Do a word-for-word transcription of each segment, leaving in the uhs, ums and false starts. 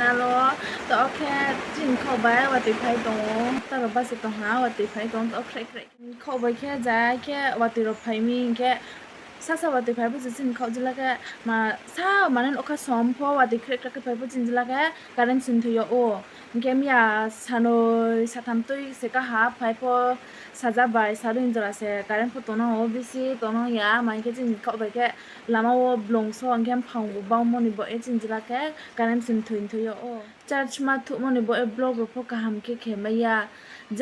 Alo, to khe chini khaoh bai watoi phai tong ou, taro bus se tong ha, watoi phai tong ou, to khreh khreh khe khaoh bai khe ja khe watoi rao phai mi hing khe, sasa watoi phai pho se chini khaoh jila khe, ma, sa mane nokha som pho watoi khreh khreh khe phai pho chini jila khe current sing thoi yag ou. Hing khe miya sanoi satham tui se kaha phai pho saja bai saroi jora se current pho tongnang ou, bisi tongnang ya, ma hing khe chini khaoh bai khe lama wo blong so, hing khe mphang bo bangmo ni bo ye chini jila khe current sing thoi thoi yag ou. Charge ma thuhmo ni bo ye vlog rao pho kaham khe khe mai ya.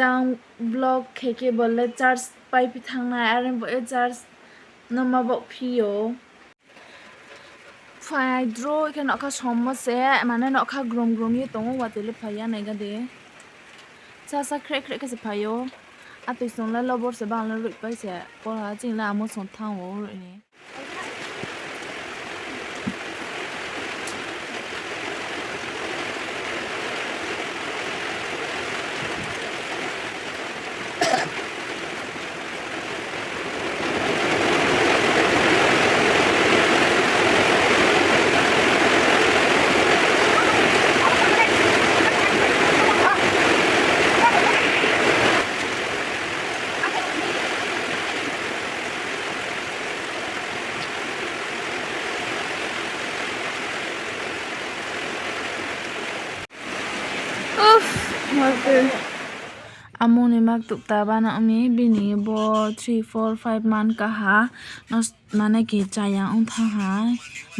Jang vlog khe khe bo le charge paiphi thanng nai, are bo ye charge no ma baoh phi ou. Phai dro khe nokha sommo se, mane nokha grom grom ye tong ou, watoi le phai ya nai ga de. Sasa khreh khreh khe se phai ou. Atoi song le lobor se bang le roihpai se, pora chini le amo song thanng ou roih ni. Uff, maktuh. Amo ni maktuh ta bana mi, bini bo three, four, five month kaha. Nos-, mane khe chaya ong thanng ha,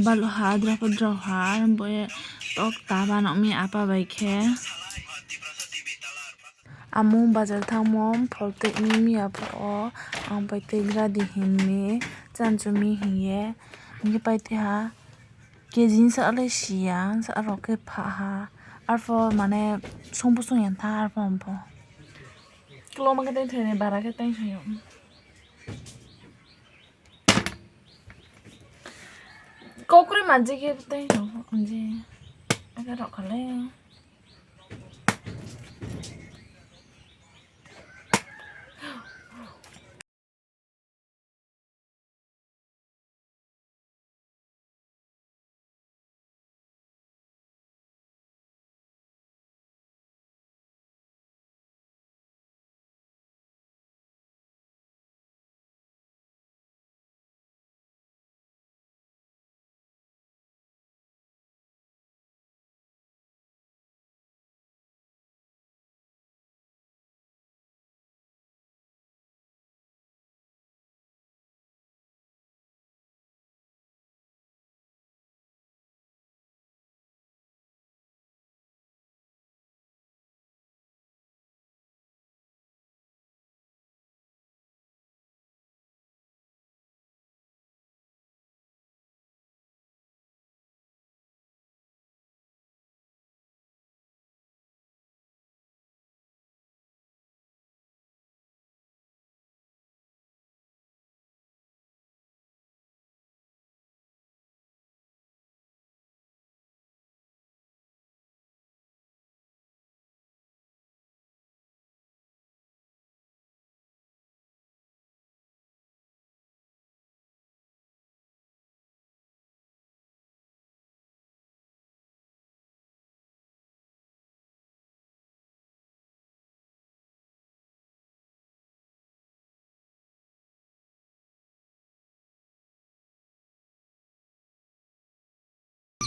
baluh ha, drao pho drao ha, bo ye tok ta bana mi apa bai khe. Amo bazar thanngmo phol tei mi miya phuh wo, ang pai tei gra di hing mi, chanchu mi hing ye, hing khe pai tei ha, kg sa le si ya, sa rao khe pha ha, arpho mane song pho song ya tha, arpho ang pho. Klo ma khe tei thoi ni bara khe tei thoi ou. Kokroi manji khe tei rao, manji. Aka rao kha le.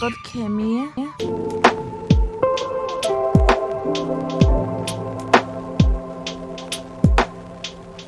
Kot khe mi.